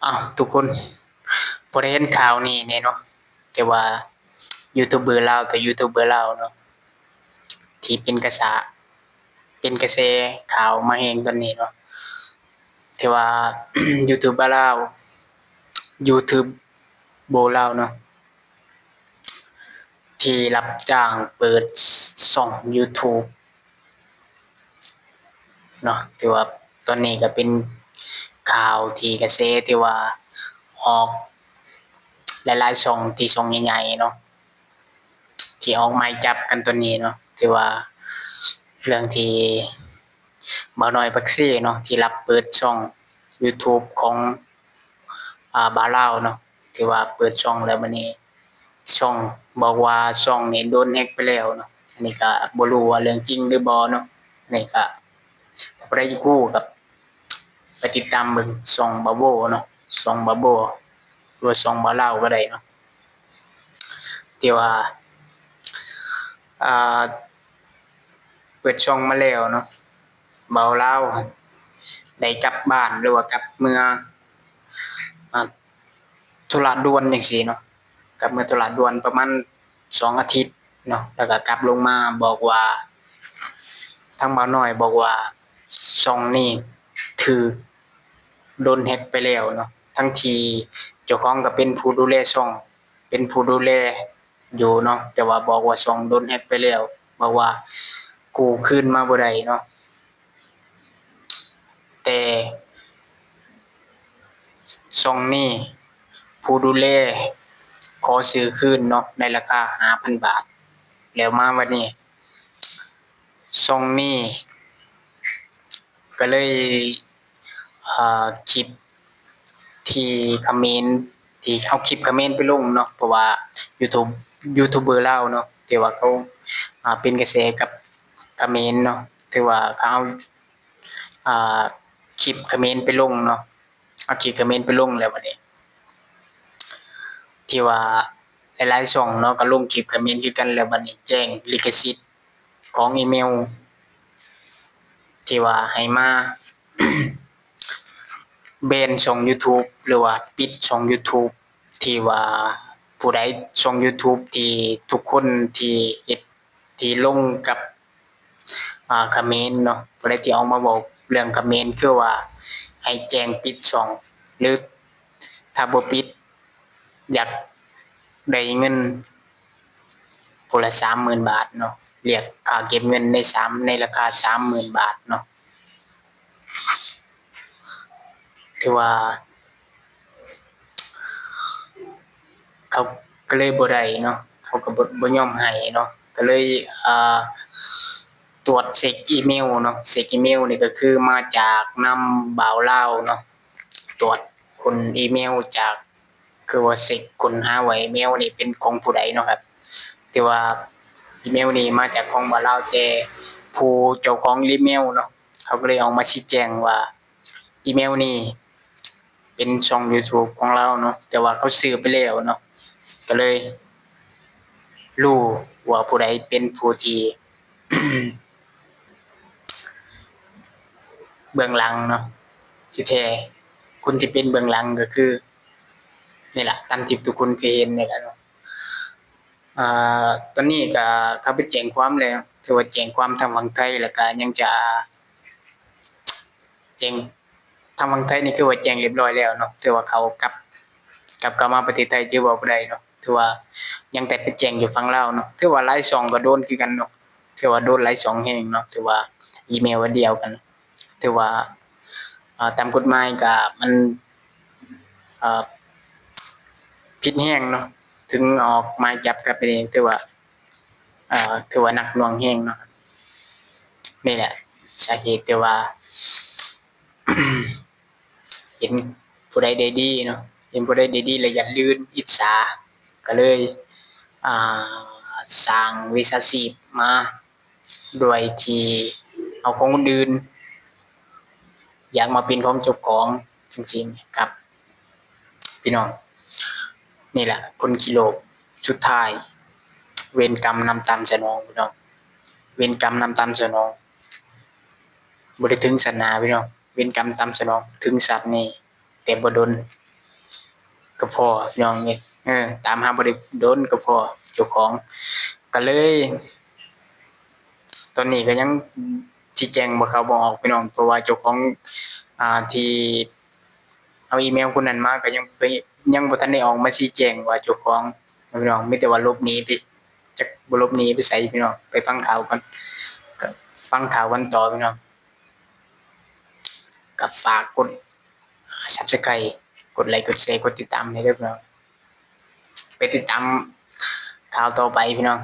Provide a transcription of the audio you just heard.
ອ້າວ ທຸກຄົນ ບໍ່ໄດ້ເຫັນຂ່າວນີ້ແນ່ເນາະ ແຕ່ວ່າຢູທູບເບີລາວ ແຕ່ຢູທູບເບີລາວເນາະ ທີ່ເປັນກະສາ ເປັນກະແສຂ່າວມາແຮງຕອນນີ້ເນາະ ທີ່ວ່າຢູທູບເບີລາວ ຢູທູບເບີລາວເນາະ ທີ່ຮັບຈ້າງເປີດຊ່ອງຢູທູບ ເນາະ ຖືວ່າຕອນນີ້ກໍເປັນຂ່າວທີ່ກະແສທີ່ວ່າອອກຫຼາຍໆຊ່ອງ ທີ່ຊ່ອງໃຫຍ່ໆເນາະ ທີ່ອອກໝາຍຈັບກັນຕອນນີ້ເນາະ ຖືວ່າເລື່ອງທີ່ບ່າວນ້ອຍປາກເຊເນາະ ທີ່ຮັບເປີດຊ່ອງຢູທູບຂອງ ອາ ບ່າວລາວເນາະ ທີ່ວ່າເປີດຊ່ອງແລ້ວບັດນີ້ ຊ່ອງບອກວ່າຊ່ອງນີ້ໂດນແຮັກໄປແລ້ວເນາະ ອັນນີ້ກະບໍ່ຮູ້ວ່າເລື່ອງຈິງຫຼືບໍ່ເນາະ ອັນນີ້ກະ ຖ້າຜູ້ໃດຢາກຮູ້ກະໄປຕິດຕາມເບິ່ງຊ່ອງບ່າວໂບ້ເນາະ ຊ່ອງບ່າວໂບ້ ຫຼືວ່າຊ່ອງບ່າວລາວກະໄດ້ເນາະ ທີ່ວ່າ ອາ ເປີດຊ່ອງມາແລ້ວເນາະ ບ່າວລາວໄດ້ກັບບ້ານ ຫຼືວ່າກັບເມືອ ອາ ທຸລະດ່ວນຈັ່ງຊີ້ເນາະ ກັບເມືອທຸລະດ່ວນປະມານສອງອາທິດເນາະ ແລ້ວກະກັບລົງມາບອກວ່າ ທາງບ່າວນ້ອຍບອກວ່າຊ່ອງນີ້ຖືກໂດນແຮັກໄປແລ້ວເນາະ ທັງທີ່ເຈົ້າຂອງກະເປັນຜູ້ດູແລຊ່ອງ ເປັນຜູ້ດູແລຢູ່ເນາະ ແຕ່ວ່າບອກວ່າຊ່ອງໂດນແຮັກໄປແລ້ວ ບອກວ່າກູ້ຄືນມາບໍ່ໄດ້ເນາະ ແຕ່ຊ່ອງນີ້ຜູ້ດູແລຂໍຊື້ຄືນເນາະ ໃນລາຄາຫ້າພັນບາດ ແລ້ວມາບັດນີ້ ຊ່ອງນີ້ກະເລີຍ ອາ ຄລິບທີ່ຂະເໝນ ທີ່ເອົາຄລິບຂະເໝນໄປລົງເນາະ ເພາະວ່າຢູທູບ ຢູທູບເບີລາວເນາະ ທີ່ວ່າເຂົາ ອາ ເປັນກະແສກັບຂະເໝນເນາະ ຖືວ່າເຂົາເອົາ ອາ ຄລິບຂະເໝນໄປລົງເນາະ ເອົາຄລິບຂະເໝນໄປລົງແລ້ວບັດນີ້ ທີ່ວ່າຫຼາຍໆຊ່ອງເນາະ ກະລົງຄລິບຂະເໝນຄືກັນ ແລ້ວບັດນີ້ແຈ້ງລິຂະສິດຂອງອີເມວ ທີ່ວ່າໃຫ້ມາ ແບນຊ່ອງຢູທູບ ຫຼືວ່າປິດຊ່ອງຢູທູບ ທີ່ວ່າຜູ້ໃດ ຊ່ອງຢູທູບທີ່ທຸກຄົນທີ່ເຮັດ ທີ່ລົງກັບ ອາ ຂະເໝນເນາະ ຜູ້ໃດທີ່ອອກມາເວົ້າເລື່ອງຂະເໝນ ຄືວ່າໃຫ້ແຈ້ງປິດຊ່ອງ ຫຼືຖ້າບໍ່ປິດ ຢາກໄດ້ເງິນຜູ້ລະສາມໝື່ນບາດເນາະ ລຽກຄ່າເກັບເງິນໃນສາມ ໃນລາຄາສາມໝື່ນບາດເນາະ ຖືວ່າ ເຂົາກະເລີຍບໍ່ໄດ້ເນາະ ເຂົາກະບໍ່ ບໍ່ຍອມໃຫ້ເນາະ ກະເລີຍ ອາ ຕວດເຊັກອີເມວເນາະ ເຊັກອີເມວນີ້ກະຄືມາຈາກນຳບ່າວລາວເນາະ ຕວດຄົ້ນອີເມວຈາກ ຄືວ່າເຊັກຄົ້ນຫາວ່າອີເມວນີ້ເປັນຂອງຜູ້ໃດເນາະ ແຕ່ວ່າອີເມວນີ້ມາຈາກຂອງບ່າວລາວ ແຕ່ຜູ້ເຈົ້າຂອງອີເມວເນາະ ເຂົາກະເລີຍອອກມາຊີ້ແຈງວ່າ ອີເມວນີ້ເປັນຊ່ອງຢູທູບຂອງລາວເນາະ ແຕ່ວ່າເຂົາຊື້ໄປແລ້ວເນາະ ກະເລີຍຮູ້ວ່າຜູ້ໃດເປັນຜູ້ທີ່ເບື້ອງຫຼັງເນາະ ທີ່ແທ້ຄົນທີ່ເປັນເບື້ອງຫຼັງກະຄື ນີ້ລະ ຕາມທີ່ທຸກຄົນເຄີຍເຫັນນີ້ລະເນາະ ອາ ຕອນນີ້ກະເຂົາໄປແຈ້ງຄວາມແລ້ວ ຖືວ່າແຈ້ງຄວາມທາງຝັ່ງໄທ ແລ້ວກະຍັງຈະ ແຈ້ງ ທາງຝັ່ງໄທນີ້ຄືວ່າແຈ້ງລຽບຮ້ອຍແລ້ວເນາະ ຖືວ່າເຂົາກັບ ກັບເຂົ້າມາປະເທດໄທ ຖືວ່າບໍ່ໄດ້ເນາະ ຖືວ່າຍັງແຕ່ໄປແຈ້ງຢູ່ຝັ່ງລາວເນາະ ຖືວ່າຫຼາຍຊ່ອງກະໂດນຄືກັນເນາະ ຖືວ່າໂດນຫຼາຍຊ່ອງແຮງເນາະ ຖືວ່າອີເມວອັນດຽວກັນ ຖືວ່າ ອາ ຕາມກົດໝາຍກະມັນ ອາ ຜິດແຮງເນາະ ເຖິງອອກໝາຍຈັບກັບໄປນີ້ ຖືວ່າ ອາ ຖືວ່າໜັກໜ່ວງແຮງເນາະ ນີ້ແຫຼະສາເຫດທີ່ວ່າ ເຫັນຜູ້ໃດໄດ້ດີເນາະ ເຫັນຜູ້ໃດໄດ້ດີແລ້ວຢາກລື່ນ ອິດສາ ກະເລີຍ ອາ ສ້າງມິດສາຊີບມາ ໂດຍທີ່ເອົາຂອງຄົນອື່ນ ຢາກມາເປັນຂອງເຈົ້າຂອງ ຈັ່ງຊີ້ແມ່ນຄັບ ພີ່ນ້ອງ ນີ້ລະຄົນຂີ້ໂລບ ສຸດທ້າຍເວນກຳນຳຕາມສະໜອງ ພີ່ນ້ອງ ເວນກຳນຳຕາມສະໜອງ ບໍ່ໄດ້ເຖິງຊາດໜ້າ ພີ່ນ້ອງ ເວນກຳຕາມສະໜອງ ເຖິງຊາດນີ້ ແຕ່ບໍ່ດົນ ກໍພໍພີ່ນ້ອງເອີຍ ເອີ ຕາມຫາບໍ່ໄດ້ດົນກໍພໍເຈົ້າຂອງ ກໍເລີຍ ຕອນນີ້ກໍຍັງຊີ້ແຈງບໍ່ເຂົ້າບໍ່ອອກພີ່ນ້ອງ ເພາະວ່າເຈົ້າຂອງ ອ່າ ທີ່ເອົາອີເມວຄົນນັ້ນມາກໍຍັງ ຍັງບໍ່ທັນໄດ້ອອກມາຊີ້ແຈງວ່າເຈົ້າຂອງ ພີ່ນ້ອງ ມີແຕ່ວ່າຫຼົບໜີໄປ ຈັກບໍ່ຫຼົບໜີໄປໃສພີ່ນ້ອງ ໄປຟັງຂ່າວກ່ອນ ກໍຟັງຂ່າວກັນຕໍ່ພີ່ນ້ອງ ກໍຝາກກົດ Subscribe ກົດໄລ ກົດແຊ ກົດຕິດຕາມໃຫ້ເດີພີ່ນ້ອງ ໄປຕິດຕາມຂ່າວຕໍ່ໄປພີ່ນ້ອງ.